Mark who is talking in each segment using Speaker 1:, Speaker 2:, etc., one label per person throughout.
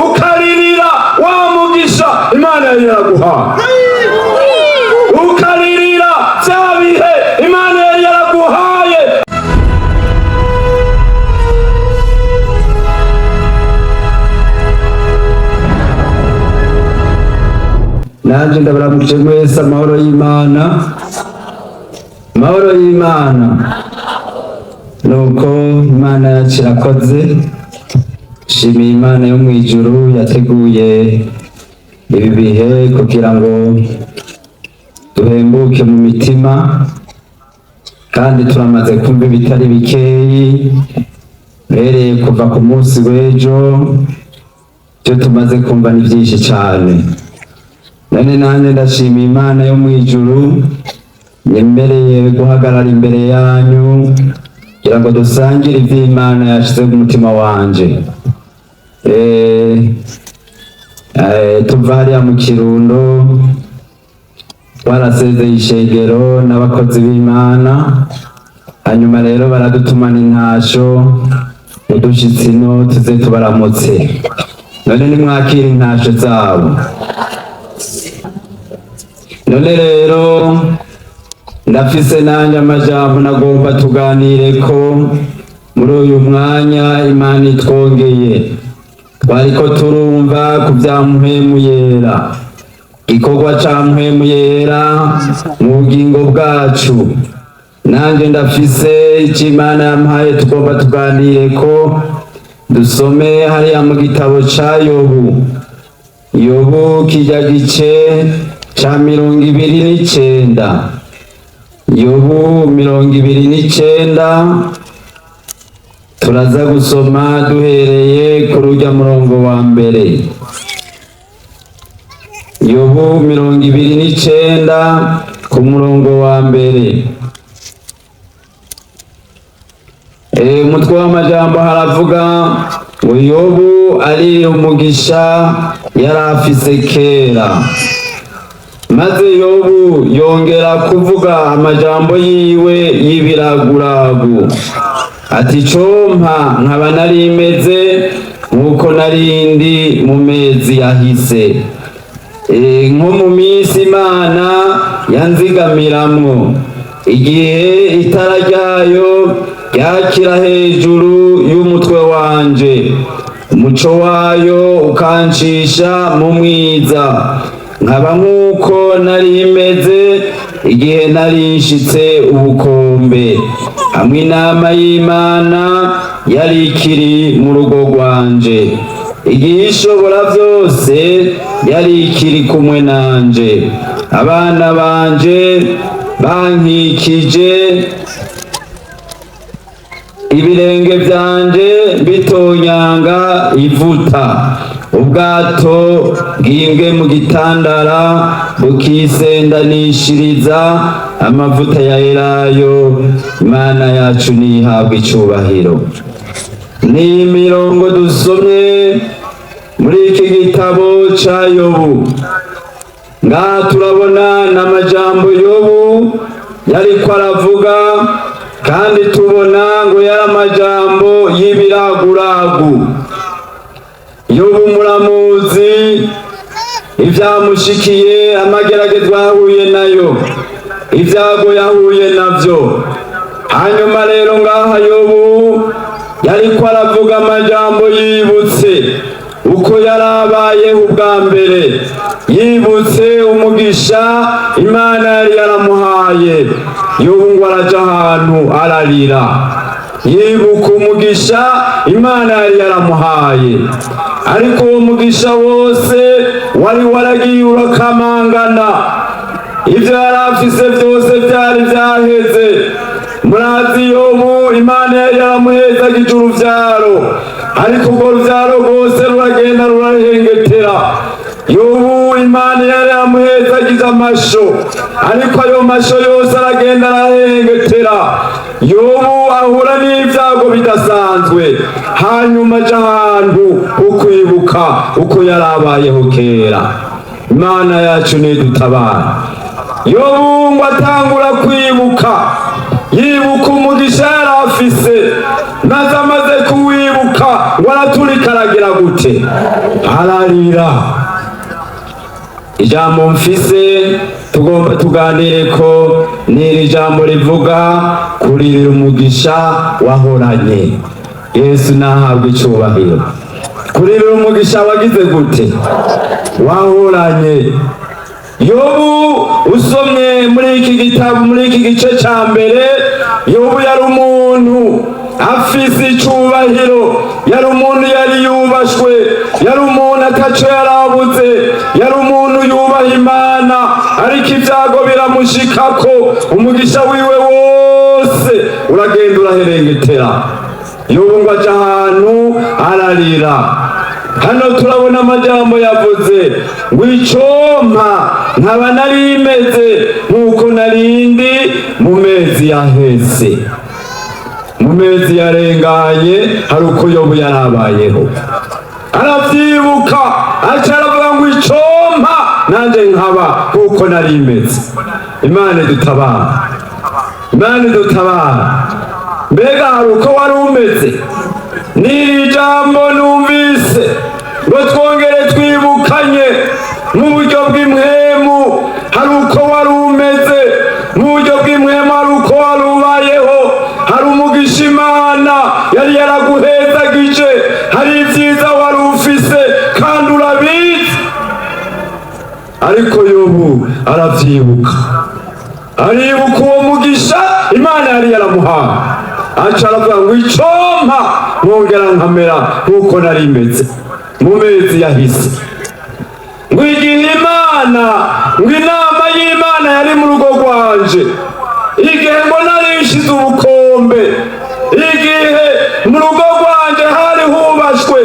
Speaker 1: Ukaririra wa mugisha Imana yari yaraguhaye, ukaririra bya bihe Imana yari yaraguhaye. Nanjye ndabaramukije mwese, amahoro y'Imana, amahoro y'Imana. Nuko Imana yacu irakoze. Shimiye Imana yo mu ijuru yateguye ibi bihe kugira ngo duhembuke mu mitima, kandi turamaze kumva ibitari bikeyi bereye kuva ku munsi w'ejo. Ibyo tumaze kumva ni byinshi cyane. None nanjye ndashimiye Imana yo mu ijuru yemereye guhagarara imbere yanyu kugira ngo dusangire ivy'Imana yashize ku mutima wanje. Tuva hariya mu Kirundo, twarasezeye ishengero n'abakozi b'Imana. Hanyuma rero baradutumana intasho, udushitsi ino tuze tubaramutse. None nimwakira intasho zabo. None rero ndafise nanjye amajambo nagomba tuganire ko muri uyu mwanya Imana itwongeye. Twariko turumva ku bya Mpwemu Yera, igikorwa ca Mpwemu Yera mu bugingo bwacu. Nanjye ndafise icyo Imana yampaye tugomba tuganire ko. Dusome hariya mu gitabo ca Yobu, Yobu kijya gice ca 29, Yobu 29. Turaza gusoma duhereye ku rujya murongo wa mbere. Yobu 29 ku murongo wa mbere. Umutwe w'amajambo haravuga ngo Yobu ari umugisha yari afise kera. Maze Yobu yongera kuvuga amajambo yiwe y'ibiraguragu, ati: "Compa nkaba nari meze nk'uko narindi mu mezi yahise, nko mu minsi Imana yanzigamiramwo, igihe itara ryayo ryakira hejuru y'umutwe wanje, umuco wayo ukancisha mu mwiza, nkaba nk'uko nari meze igihe nari nshitse ubukombe, hamwe inama y'Imana yari ikiri mu rugo rwanje, igihe Ishobora byose yari ikiri kumwe nanje, abana banje bankikije, ibirenge byanje bitonyanga ivuta, ubwato bwimbwe mu gitandara bukisendanishiriza amavuta ya elayo." Imana yacu nihabwa icubahiro. Ni imirongo dusomye muri iki gitabo ca Yobu. Ngaha turabona n'amajambo Yobu yariko aravuga, kandi tubona ngo yari amajambo y'ibiraguragu. Yobu muramuzi, ibyamushikiye, amageragezwa yahuye nayo, ibyago yahuye navyo. Hanyuma rero ngaha Yobu yariko aravuga amajambo yibutse uko yarabayeho ubwa mbere, yibutse umugisha Imana yari yaramuhaye. Yobu ngo araja ahantu ararira, yibuka umugisha Imana yari yaramuhaye, ariko uwo mugisha wose wari waragiye urakamangana. Ibyo yari afise byose byari byaheze. Murazi Yobu, Imana yari yaramuhezagije uruvyaro, ariko urwo ruvyaro rwose ruragenda rurahengetera. Yobu, Imana yari yaramuhezagize amasho, ariko ayo masho yose aragenda arahengetera. Yobu ahura n'ibyago bidasanzwe, hanyuma aja ahantu ukwibuka uko yari abayeho kera. Imana yacu nidutabara. Yobu ngo atangura kwibuka, yibuka umugisha yari afise, maze amaze kuwibuka Aravyibuka ngo araturika, aragira gute? Ararira. Ijambo mfise tugomba tuganire ko ni iri jambo rivuga kuririra umugisha wahoranye. Yesu nahabwa icubahiro. Kuririra umugisha wagize gute? Wahoranye. Yobu, usomye muri iki gitabo, muri iki gice ca mbere, Yobu yari umuntu afise icubahiro, yari umuntu yari yubashwe, yari umuntu ataco yarabuze, yari umuntu yubaha Imana. Ariko ibyago biramushikako, umugisha wiwe wose uragenda uraherengetera. Yobu ngo aja ahantu ararira. Hano turabona amajambo yavuze ngo: "Icompa nkaba nari meze nk'uko narindi mu mezi yaheze, mu mezi yarenganye." Hari uko Yobu yarabayeho, aravyibuka, aca aravuga ngo: "Icompa nanje nkaba nk'uko nari meze." Imana idutabara, Imana idutabara. Mbega hari uko wari umeze? N'iri jambo numvise ngo twongere twibukanye mu buryo bw'impwemu. Hari uko wari umeze mu buryo bw'impwemu, hari uko wari ubayeho, hari umugisha Imana yari yaraguhezagije, hari ibyiza wari ufise kandi urabizi. Ariko Yobu aravyibuka, aribuka uwo mugisha Imana yari yaramuhaye, aca aravuga ngo: "Icompa nkongera nkamera nk'uko nari meze mu mezi yahise." Ngo igihe Imana, ngo inama y'Imana yari mu rugo rwanje, igihe ngo narishize ubukombe, igihe mu rugo rwanje hari hubashwe,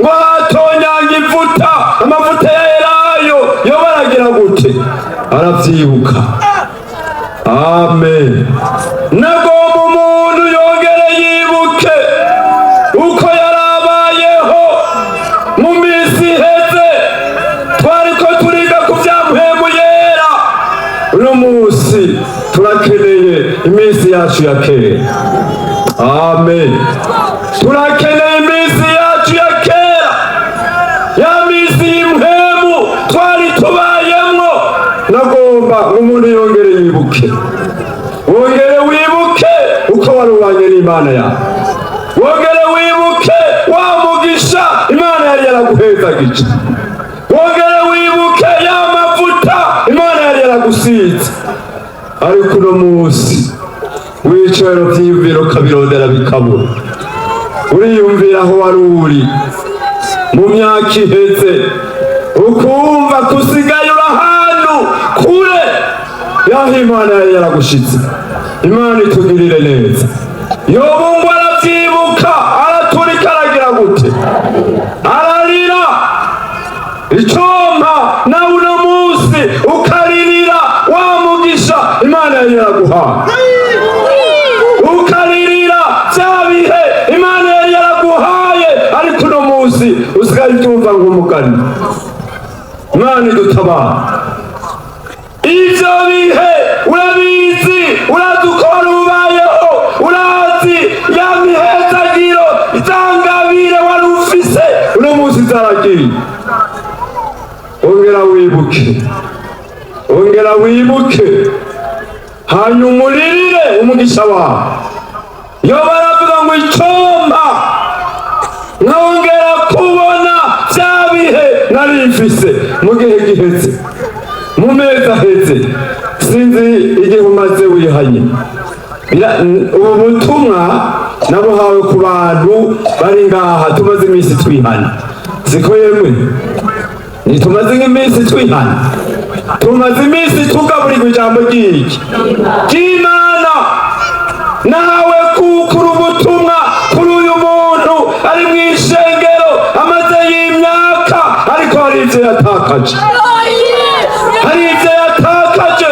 Speaker 1: ngo hatonyanga ivuta, amavuta ya elayo. Yo baragira gute? Aravyibuka. Amen. Nagomba umuntu yongere yibuke uko yarabayeho mu minsi iheze. Twariko turiga ku bya Mpwemu Yera. Uno munsi turakeneye iminsi yacu ya kera. Amen. Turakeneye iminsi yacu ya kera, ya minsi y'impwemu twari tubayemwo. Nagomba ngo umuntu yongere yibuke, wongere wibuke uko wari ubanye n'Imana yawe, wongere wibuke wa mugisha Imana yari yaraguhezagije, wongere wibuke ya mavuta Imana yari yaragusize. Ariko uno munsi wicaye vyiyumviro ukabirondera bikabura. Uriyumvira aho wari uri mu myaka iheze, ukumva kusigaye uri ahantu kure yaho Imana yari yaragushitse. Imana itugirire neza. Yobu ngo aravyibuka, araturika, aragira gute? Ararira. Icompa nawe uno munsi ukaririra wa mugisha Imana yari yaraguhaye, ukaririra bya bihe Imana yari yaraguhaye, ariko uno munsi usigaye ubyumva nk'umugani. Imana idutabara. Ivyo bihe urabizi, urazi uko wari ubayeho, urazi ya mihezagiro, izangabire wari ufise, uno munsi zaragiye. Ongera wibuke, ongera wibuke, hanyuma uririre umugisha wawe. Yo baravuga ngo: "Icompa nkongera kubona bya bihe nari mfise mu gihe giheze, mu mezi aheze." Sinzi igihe umaze wihanye. Ubu butumwa nabuhawe ku bantu bari ngaha tumaze iminsi twihana. Siko yemwe? Ntitumaze nk'iminsi twihana? Tumaze iminsi tugaburirwa ijambo ry'iki? Ry'Imana. Nawe kukura ubutumwa kuri uyu muntu ari mu ishengero amaze y'imyaka, ariko hari ibyo yatakaje, hari ibyo yatakaje.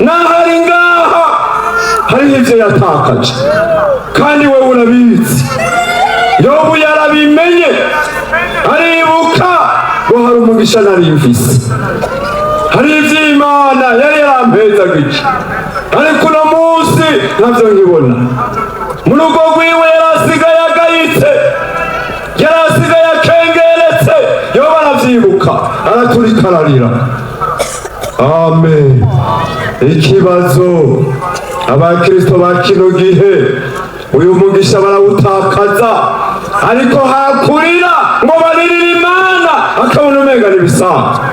Speaker 1: Naho ari ngaha hariho ibyo yatakaje, kandi wowe urabizi. Yobu yarabimenye, aribuka ngo: "Hari umugisha nari mfise, hari iby'Imana yari yarampezagije, ariko uno munsi ntabyo nkibona." Mu rugo rwiwe yari asigaye agayitse.
Speaker 2: Ariko ararira. Amen. Ikibazo, abakristo ba kino gihe uyu mugisha barawutakaza, ariko hakurira ngo baririre Imana, akabona umenga n'ibisanzwe,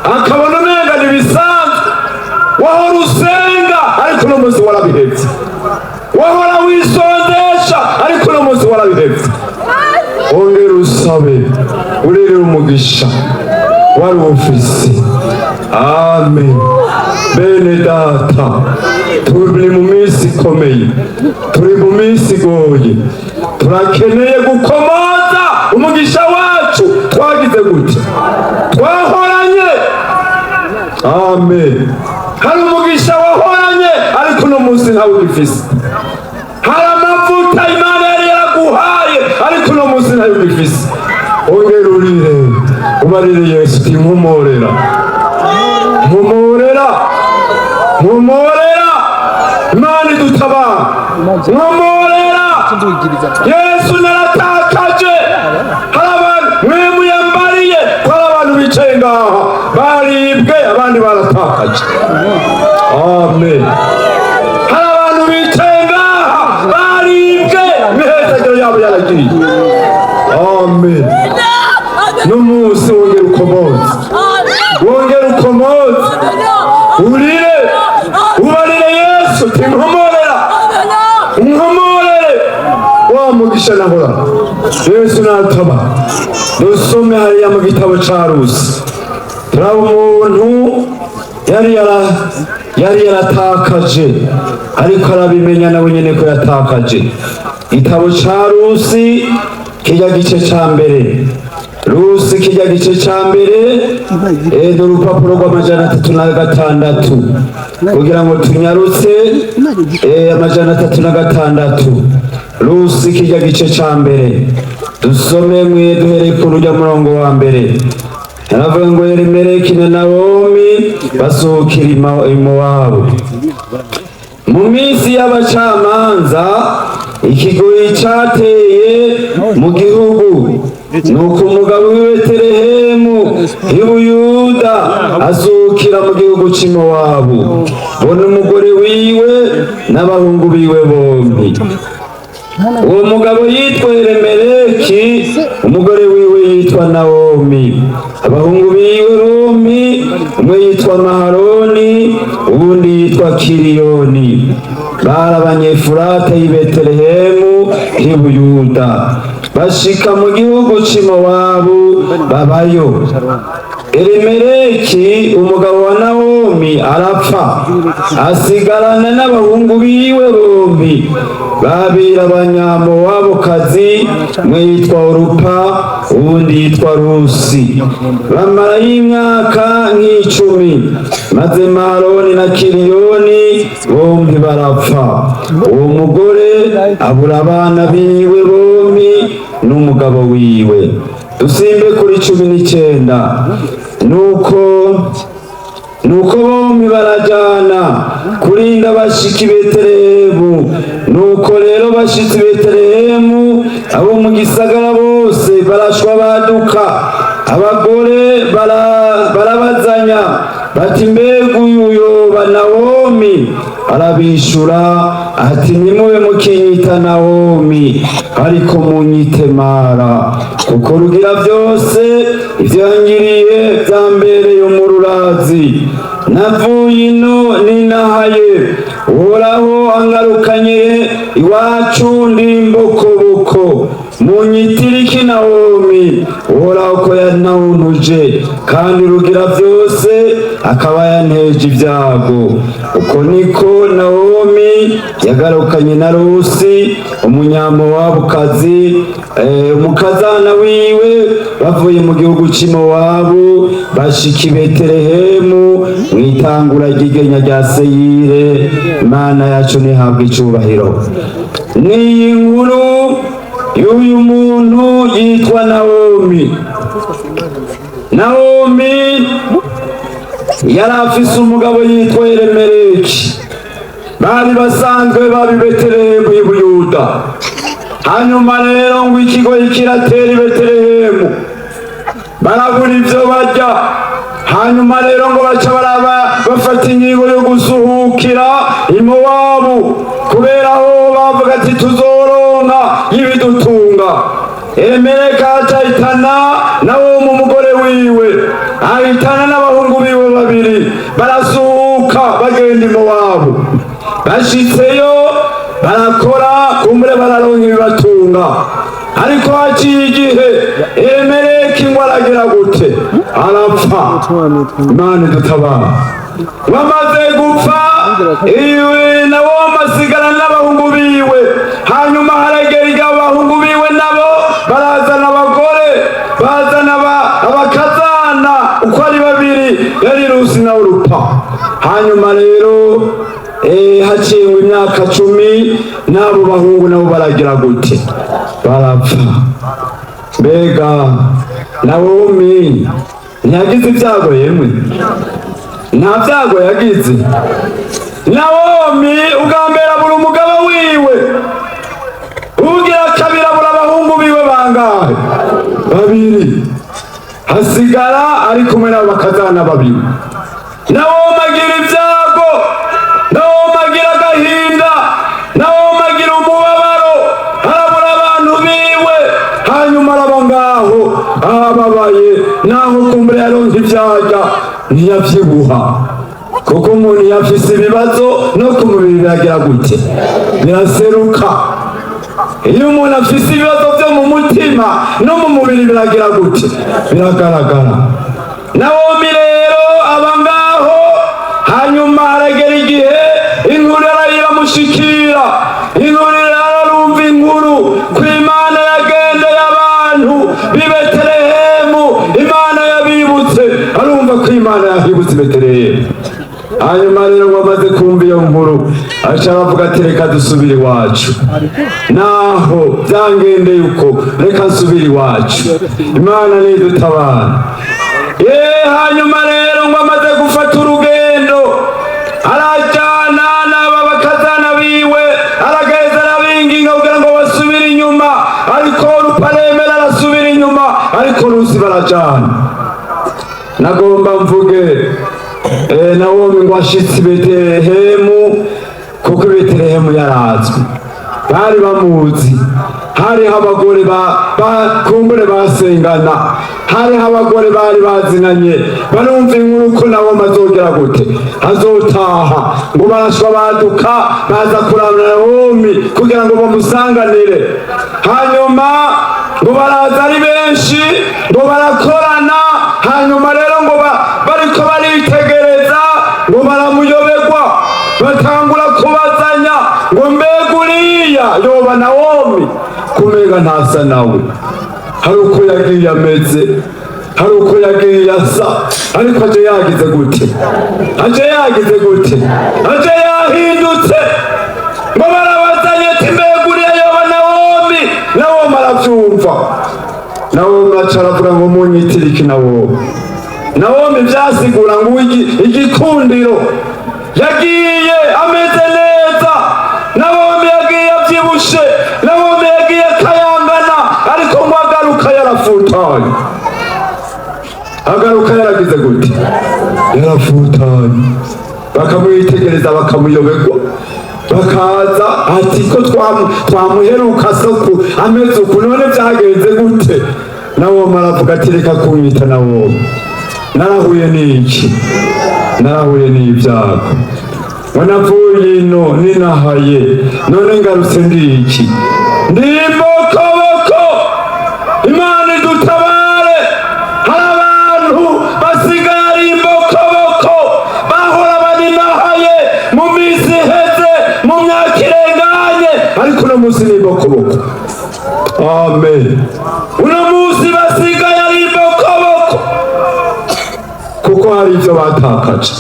Speaker 2: akabona umenga n'ibisanzwe. Wahora usenga, ariko uno munsi warabihevye. Wahora wisondesha, ariko uno munsi warabihevye. Ongera usabe, uririre umugisha wari ufise. Amen. Bene data, turi mu minsi ikomeye, turi mu minsi igoye, turakeneye gukomoza umugisha wacu twagize gute, twahoranye. Amen. Hari umugisha wahoranye, ariko uno munsi ntawe ugifise. Hari amavuta Imana yari yaraguhaye, ariko uno munsi ntayo ugifise. Ongera urire, ubarire Yesu uti: "Nkomorera, nkomorera, nkomorera." Imana idutabara. "Nkomorera, Yesu, naratakaje." Hari abantu mwe muyambariye ko hari abantu bicaye ngaha baribwe, abandi baratakaje. Amen. Hari abantu bicaye ngaha baribwe, imihezagiro yabo yaragiye. Amen. N'umunsi wongera ukomoze, wongera ukomoze, urire, ubarire Yesu uti: "Nkomorera, nkomorere wa mugisha nahora." Yesu nataba. Dusome hariya mu gitabo ca Rusi, turaba umuntu yari yaratakaje, ariko arabimenya nawe nyene ko yatakaje. Igitabo ca Rusi, kirya gice ca mbere. Rusi, kirya gice ca mbere, ni urupapuro rw'306, kugira ngo tunyarutse. 306, Rusi, kirya gice ca mbere. Dusome mwe duhereye ku rujya murongo wa mbere. Aravuga ngo Elimeleki na Nawomi basuhukira i Mowabu. Mu minsi y'abacamanza, ikigoyi cateye mu gihugu. Nuko umugabo w'i Betelehemu i Buyuda azukira mu gihugu c'i Mowabu, bona umugore wiwe n'abahungu biwe bombi. Uwo mugabo yitwa Elimeleki, umugore wiwe yitwa Nawomi, abahungu biwe bombi, umwe yitwa Maharoni, uwundi yitwa Kiliyoni, bari Abanyefurata y'i Betelehemu y'i Buyuda. Bashika mu gihugu c'i Mowabu, babayo. Elimeleki, umugabo wa Nawomi, arapfa, asigarana n'abahungu biwe bombi, babiri Abanyamowabukazi, umwe yitwa Orupa, uwundi yitwa Rusi. Bamarayo imyaka nk'icumi, maze Maharoni na Kiliyoni bombi barapfa. Uwo mugore abura abana biwe bombi n'umugabo wiwe. Dusimbe kuri 19. Nuko bombi barajana kurinda bashika i Betelehemu. Nuko rero bashitse i Betelehemu, abo mu gisagara bose barashwa baduka. Abagore barabazanya bati: "Mbega uyu yoba Nawomi?" Arabishura ati: "Ntimube mukinyita Nawomi, ariko munyite Mara, kuko Rugira byose ivyo yangiriye vyambereye umururazi. Navuye ino ninahaye, Uhoraho angarukanye iwacu ndi imbokoboko. Munyitire iki Nawomi, Uhoraho ko yanawuntuje, kandi Rugira byose akaba yanteje ibyago?" Uko niko Nawomi yagarukanye na Rusi Umunyamowabukazi, umukazana wiwe, bavuye mu gihugu c'i Mowabu, bashika i Betelehemu mu itangura ry'igenya rya seyire. Imana yacu ntihabwa icubahiro. N'iyi nkuru y'uyu muntu yitwa Nawomi. Nawomi yari afise umugabo yitwa Elimeleki, bari basanzwe baba i Betelehemu y'i Buyuda. Hanyuma rero ngo ikigoyi kiratera i Betelehemu, barabura ivyo barya. Hanyuma rero ngo baca baraba bafata ingingo yo gusuhukira i Mowabu, kubera aho bavuga ati tuzoronka ibidutunga. Elimeleki acahitana nawo mu mugore wiwe, ahitana n'abahungu biwe babiri, barasuhuka bagenda i Mowabu. Bashitseyo barakora, kumbure bararonka ibibatunga. Ariko haciye igihe, Elimeleki ngo aragira gute? Arapfa. Imana idutabara. Bamaze gupfa, iwe nabo basigara n'abahungu biwe. Hanyuma haragera igihe abahungu biwe nabo barazana abagore, bazana abakazana uko ari babiri, yari Rusi na Orupa. Hanyuma rero haciye imyaka 10, n'abo bahungu nabo baragira gute? Barapfa. Mbega Nawomi ntiyagize ibyago? Yemwe, nta byago yagize Nawomi. Ubwa mbere abura umugabo wiwe, ubugira kabiri abura abahungu biwe bangahe? Babiri. Hasigara ari kumwe nabo bakazana babiri. Nawomi agira ibyago, Nawomi agira agahinda, Nawomi agira umubabaro, arabura abantu biwe. Hanyuma araba ngaho ababaye, naho kumbura yaronka ivyarya ntiyavyibuha, kuko umuntu yafise ibibazo no ku mubiri biragira gute? Biraseruka. Iyo umuntu afise ibibazo byo mu mutima, no mu mubiri biragira gute? Biragaragara. Nawomi rero aba ngaho. Hanyuma haragera igihe inkuru iramushikira, inkuru ararumva inkuru ko Imana yagendeye abantu b'i Betelehemu, Imana yabibutse. Arumva ko Imana yahibutse Betelehemu. Hanyuma rero ngo amaze kumva iyo nkuru, aca aravuga ati reka dusubire iwacu, naho byangendeye uko, reka nsubire iwacu, Imana nidutabara. Ye, hanyuma rero ngo amaze gufata urugendo, arajyana n'aba bakazana biwe, arageza arabinginga kugira ngo basubire inyuma, ariko Ruparemera arasubira inyuma, ariko Rusi barajyana. Nagomba mvuge Nawomi ngo ashitse i Betelehemu, kuko i Betelehemu yarazwi, bari bamuzi. Hariho abagore kumbure basengana, hariho abagore bari bazinanye. Barumva inkuru ko Nawomi azogera gute? Azotaha. Ngo barashwa baduka baza kuraba Nawomi kugira ngo bamusanganire. Hanyuma ngo baraza ari benshi, ngo barakorana. Hanyuma rero ngo bariko baritegereza, ngo baramuyoberwa, batangura kubazanya ngo mbega uriya yoba Nawomi? Kumenga ntasa nawe. Hari uko yagiye ameze, hari uko yagiye asa, ariko aje yagize gute? Aje yagize gute? Aje yahindutse. Ngo barabazanye ati mbega uriya yoba Nawomi? Nawomi aravyumva. Nawomi aca aravuga ngo munyitirike Nawomi. Nawomi vyasigura ngo igikundiro. Yagiye ameze neza, Nawomi yagiye avyibushe, Nawomi yagiye akayangana, ariko ngo agaruka yarafutanye. Agaruka yaragize gute? Yarafutanye. Bakamwitegereza bakamuyoberwa, bakaza ati ko twamuheruka soku ameze uku, none byagenze gute? Nawomi aravuga ati reka kunyita Nawomi, narahuye n'iki? Narahuye n'ibyago. Ngo navuye ino ninahaye, none ngarutse ndi iki? Ndi imbokoboko. Imana idutabare. Hari abantu basigaye ari imbokoboko, bahora baninahaye mu minsi iheze, mu myaka irenganye, ariko uno munsi ni imbokoboko. Amen. Uno munsi basigaye ari imbokoboko kuko hari ibyo batakaje.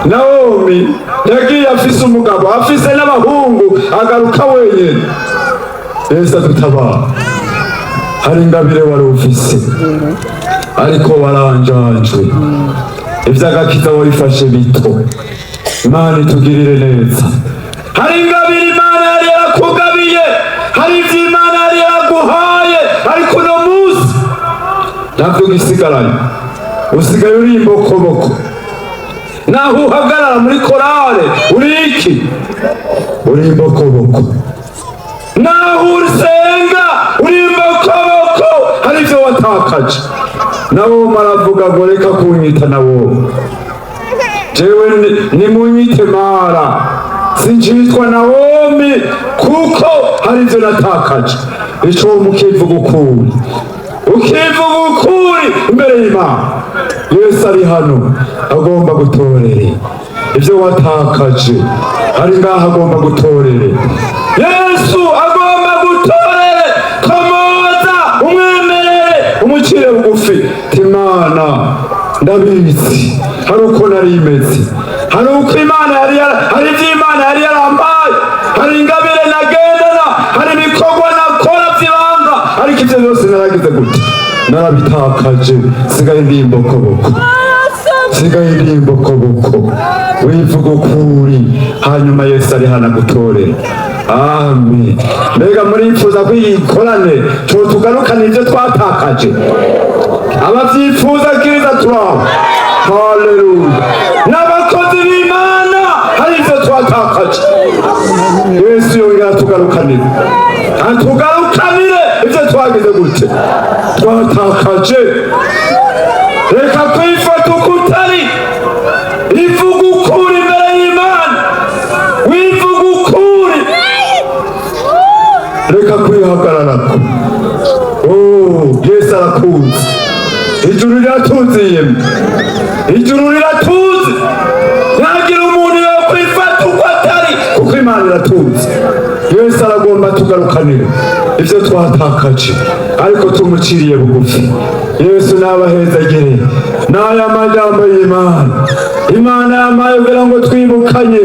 Speaker 2: Nawomi yagiye afise umugabo, afise n'abahungu, agaruka wenyine. Yesu adutabara. Hari ingabire wari ufise, ariko waranjanjwe. Ivy'agakiza wabifashe bito. Imana itugirire neza. Hari ingabire Imana yari yarakugabiye, hari ivyo Imana yari yaraguhaye, ariko uno munsi navyo gisigaranye. Usigaye uri imbokoboko. Naho uhagarara muri korale, uri iki? Uri imbokoboko. Naho usenga, uri imbokoboko. Hari ibyo watakaje. Nabo maravuga ngo reka kunyita nabo, jewe nimunyite Mara, sinjitwa Nawomi, kuko hari ibyo natakaje. Ico mukivuga ukuri, ukivuga ukuri imbere y'Imana. Yesu ari hano, agomba gutorere ibyo watakaje. Ari ngaho, agomba gutorere. Yesu agomba gutorere. Komoza, umwemerere, umucire bugufi. Imana, ndabizi, hari uko nari imeze, hari uko Imana yari hari ibyo Imana yari yarambaye, hari ingabire nagendana, hari ibikorwa nakora by'ibanga, ariko ibyo byose naragize gute? Narabitakaje. Sigaye ndi imbokoboko, sigaye ndi imbokoboko. Wivuga ukuri, hanyuma Yesu ari hano agutorera. Amen. Mbega murifuza ko iyi korane tugarukana ibyo twatakaje? Abavyifuza, kiriza turabo. Haleluya! N'abakozi b'Imana, hari ibyo twatakaje. Yesu yongera atugarukanire, atugarukanire ibyo twagize gute? Twatakaje. Reka kwifata uko utari. Ivuga ukuri imbere y'Imana, wivuga ukuri. Reka kwihagararako. Oh, Yesu arakuzi. Ijuru riratuzi, yemwe, ijuru riratuzi. Ntagira umuntu yokwifata uko atari, kuko Imana iratuzi. Yesu aragomba tugarukanire ibyo twatakaje, ariko tumuciriye bugufi. Yesu nabahezagire n'aya majambo y'Imana. Imana yamaye kugira ngo twibukanye.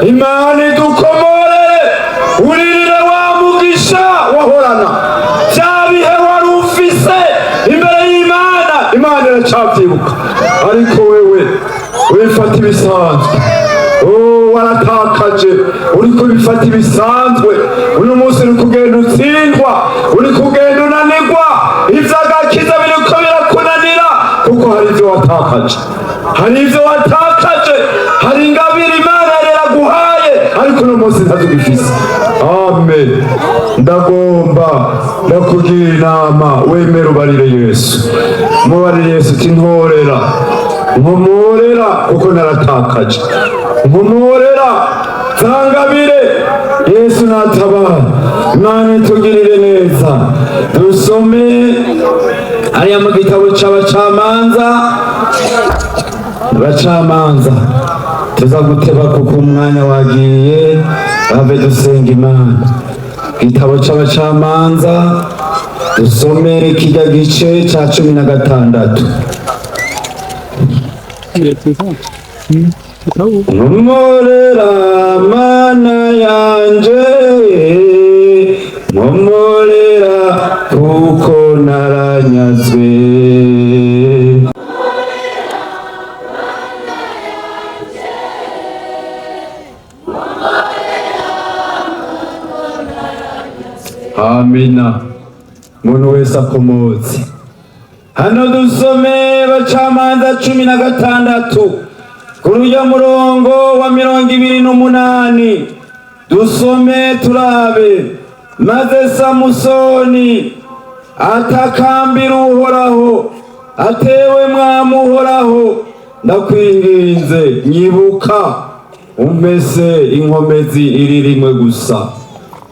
Speaker 2: Imana idukomorere. Uririre wa mugisha wahorana, bya bihe wari ufise imbere y'Imana. Imana iracabyibuka, ariko wewe wifata ibisanzwe. Oh, waratakaje, uri kubifata ibisanzwe. Uyu munsi uri kugenda utsindwa, uri kugenda unanirwa, ivy'agakiza biriko birakunanira, kuko hari ivyo watakaje, hari ivyo watakaje, hari ingabire Imana yari yaraguhaye, ariko uno munsi ntazugifise. Amen. Ndagomba ndakugira inama, wemere ubarire Yesu. Mubarire Yesu uti: "Ntorera, nkomorera, kuko naratakaje. Nkomorera zangabire." Yesu natabara. Imana itugirire neza. Dusome hariya mu gitabo c'Abacamanza. Abacamanza, tuza guteba kuko umwanya wagiye. Bave dusenga Imana. Igitabo c'Abacamanza, dusome kirya gice ca 16. Nkomorera, Mana yanje, nkomorera, kuko naranyazwe. Amina. Umuntu wese akomotse hano, dusome Bacamanza 16, kuri uyo murongo wa 28. Dusome turabe. Maze Samusoni atakambira Uhoraho, atewe mwami Uhoraho, ndakwinginze, nyibuka, umpese inkomezi iri rimwe gusa.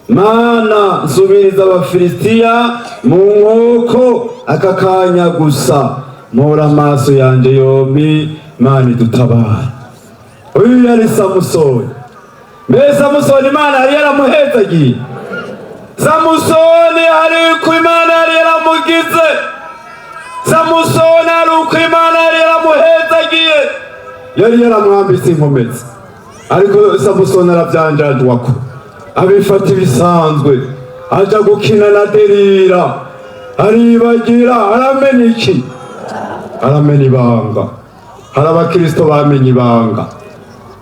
Speaker 2: Mana, nsubiriza Abafilisitiya mu nkoko aka kanya gusa, mpora amaso yanje yombi. Mana idutabara. Uyu yari Samusoni. Mbe Samusoni Imana yari yaramuhezagiye? Samusoni hari uko Imana yari yaramugize. Samusoni hari uko Imana yari yaramuhezagiye, yari yaramwambitse inkomezi, ariko Samusoni arabyanjajwako, abifata ibisanzwe, aja gukina na Delila, aribagira, aramena iki? Aramena ibanga. Hari abakristo bamenye ibanga,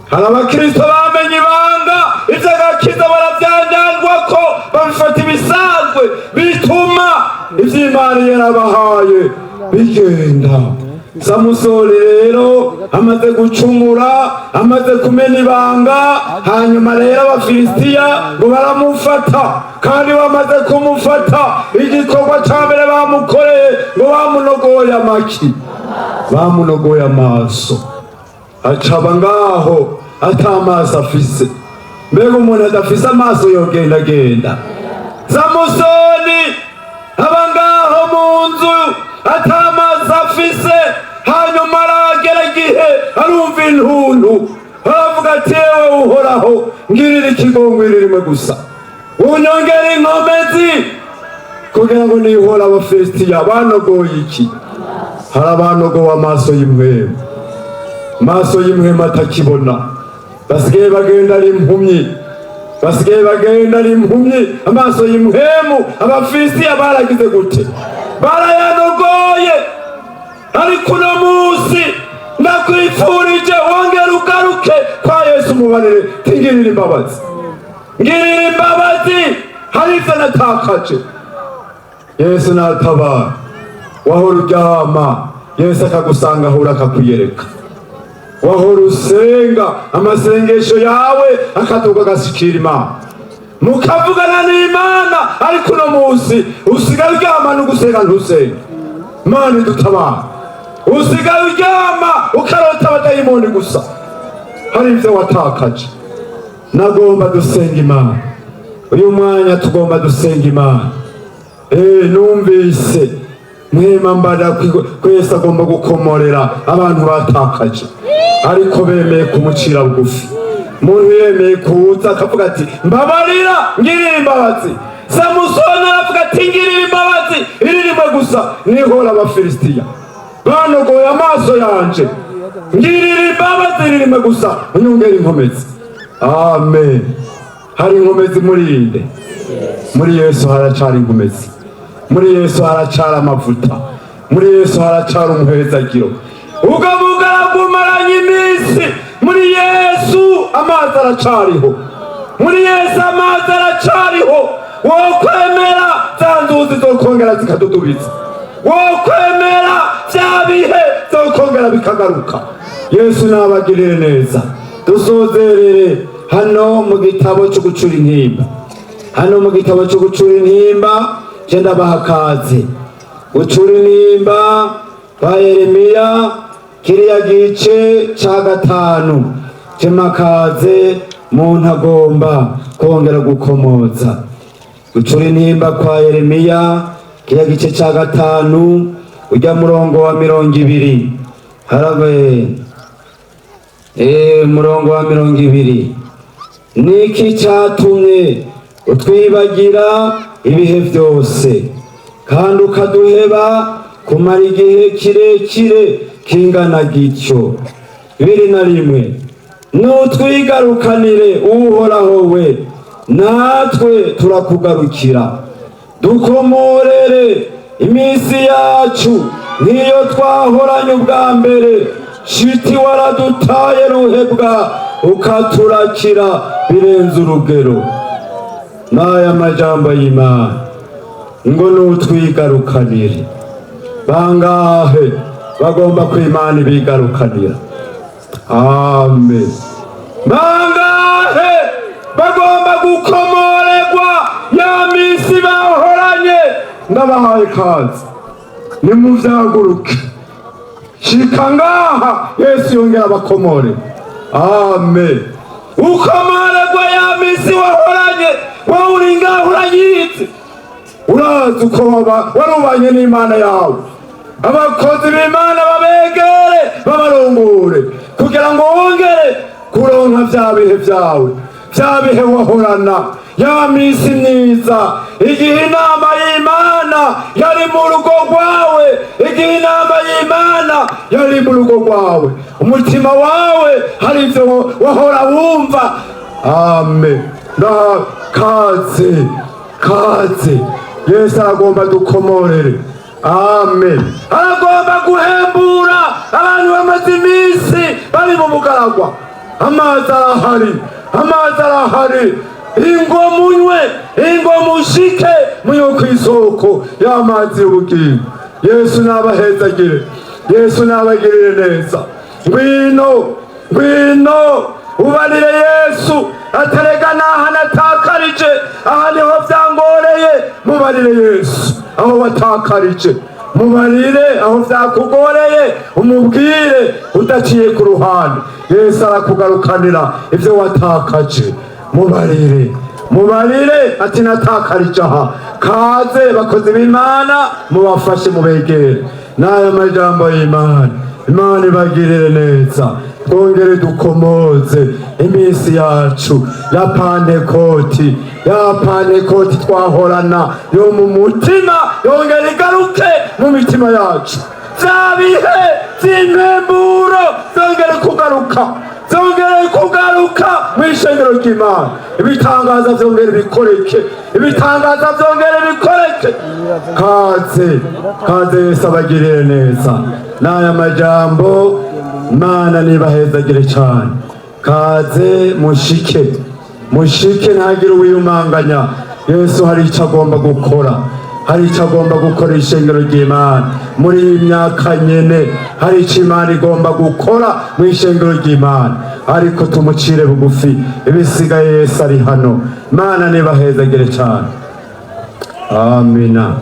Speaker 2: hari abakristo bamenye ibanga. Ivy'agakiza barabyanjangwa ko babifata ibisanzwe, bituma ivy'Imana yarabahaye bigenda. Samusoni rero amaze gucumura, amaze kumena ibanga, hanyuma rero Abafilisitiya ngo baramufata. Kandi bamaze kumufata, igikorwa ca mbere bamukoreye ngo bamunogoye amaki, bamunogoye amaso, acaba ngaho ata maso afise. Mbega umuntu adafise amaso yogendagenda? Samusoni aba ngaho mu nzu ata maso afise. Hanyuma aragera igihe arumva intuntu, aravuga ati: "Yewe Uhoraho, ngirira ikigongwe rimwe gusa, unyongere inkomezi kugira ngo nihora Abafilisitiya banogoye." Iki? Hari abanogowe amaso y'impwemu, amaso y'impwemu atakibona, basigaye bagenda ari impumyi, basigaye bagenda ari impumyi. Amaso y'impwemu Abafilisitiya baragize gute? Barayanogoye. Ariko uno munsi ndakwifurije wongere ugaruke kwa Yesu, mubarire: "Tingirira imbabazi, ngirira imbabazi, hari ivyo natakaje." Yesu natabara. Wahora uryama, Yesu akagusanga ahura akakuyereka. Wahora usenga, amasengesho yawe akaduga agashikira Imana, mukavugana n'Imana. Ariko uno munsi usigaye uryama n'ugusenga ntusenge. Imana idutabara. Usigaye uryama ukarota abadayimoni gusa. Hari ibyo watakaje. Nagomba dusenga Imana uyu mwanya, tugomba dusenga Imana. Numvise mwema mbara ko Yesu agomba gukomorera abantu batakaje, ariko bemeye kumucira bugufi. Umuntu yemeye kuza akavuga ati: "Mbabarira, ngirira imbabazi." Samusoni aravuga ati: "Ngirira imbabazi iri rimwe gusa, nihora Abafilisitiya banogoye amaso yanje. Ngirira imbabazi iri rimwe gusa, unyongere inkomezi." Amen. Hari inkomezi murinde muri Yesu, haracari inkomezi muri Yesu, haracari amavuta muri Yesu, haracari umuhezagiro. Ubwo bugaragumaranye iminsi muri Yesu, amazi aracariho muri Yesu, amazi aracariho. Wokwemera, za nzuzi zokongera zikadudubiza. Wokwemera, bya bihe zokongera bikagaruka. Yesu nabagirire neza. Dusozerere hano mu gitabo cyo gucura intimba. Hano mu gitabo cyo gucura intimba, je ndabaha kaze. Gucura intimba kwa Yeremiya, kiriya gice ca gatanu, cemakaze muntu agomba kongera gukomoza. Gucura intimba kwa Yeremiya, kiriya gice ca gatanu, ujya murongo wa 20 harabe. Murongo wa 20: "Niki cyatumye utwibagira ibihe byose, kandi ukaduheba kumara igihe kirekire kingana gityo?" 21: "Nutwigarukanire, Uhoraho we, natwe turakugarukira. Dukomorere iminsi yacu nk'iyo twahoranye ubwa mbere. Shiti waradutaye ruhebwa, ukaturakira birenze urugero." N'aya majambo y'Imana ngo nutwigarukanire. Bangahe bagomba ko Imana ibigarukanira? Amen. Bangahe bagomba gukomorerwa ya minsi bahoranye? Ndabahaye kazi, nimuvyaguruke. Shika ngaha, Yesu yongera abakomore. Amen. Ukomorerwa ya minsi wahoranye. Wowe uri ngaho urayizi, urazi uko warubanye n'Imana yawe. Abakozi b'Imana babegere, babarongore kugira ngo wongere kuronka vya bihe vyawe, vya bihe wahorana, ya minsi myiza, igihe inama y'Imana yari mu rugo rwawe, igihe inama y'Imana yari mu rugo rwawe, umutima wawe hari ivyo wahora wumva. Amen. Na kaze, kaze. Yesu aragomba dukomorere. Amen. Aragomba guhembura abantu bamaze iminsi bari mu bugaragwa. Amazi arahari, amazi arahari. Ingo munywe, ingo mushike, munywe ku isoko y'amazi y'ubugingo. Yesu nabahezagire. Yesu nabagirire neza. Ngwino, ngwino ubarire Yesu, atarega naha natakarije, aha niho vyangoreye. Mubarire Yesu aho watakarije, mubarire aho vyakugoreye, umubwire udaciye ku ruhande. Yesu arakugarukanira ivyo watakaje. Mubarire, mubarire ati natakarije aha. Kaze bakozi b'Imana, mubafashe, mubegere n'aya majambo y'Imana. Imana ibagirire neza. Twongere dukomoze iminsi yacu ya Pantekoti, ya Pantekoti twahorana yo mu mutima, yongere igaruke mu mitima yacu. Vya bihe vy'impemburo vyongere kugaruka, vyongere kugaruka mw'ishengero ry'Imana. Ibitangaza vyongere bikoreke, ibitangaza vyongere bikoreke. Kaze, kaze, Yesu abagirire neza. N'aya majambo, Imana nibahezagire cyane. Kaze mushike, mushike, ntagire uwiyumanganya. Yesu hari icyo agomba gukora, hari icyo agomba gukora ishengero ry'Imana muri iyi myaka nyene. Hari icyo Imana igomba gukora mu ishengero ry'Imana, ariko tumucire bugufi, ibisigaye Yesu ari hano. Imana nibahezagire cyane. Amina.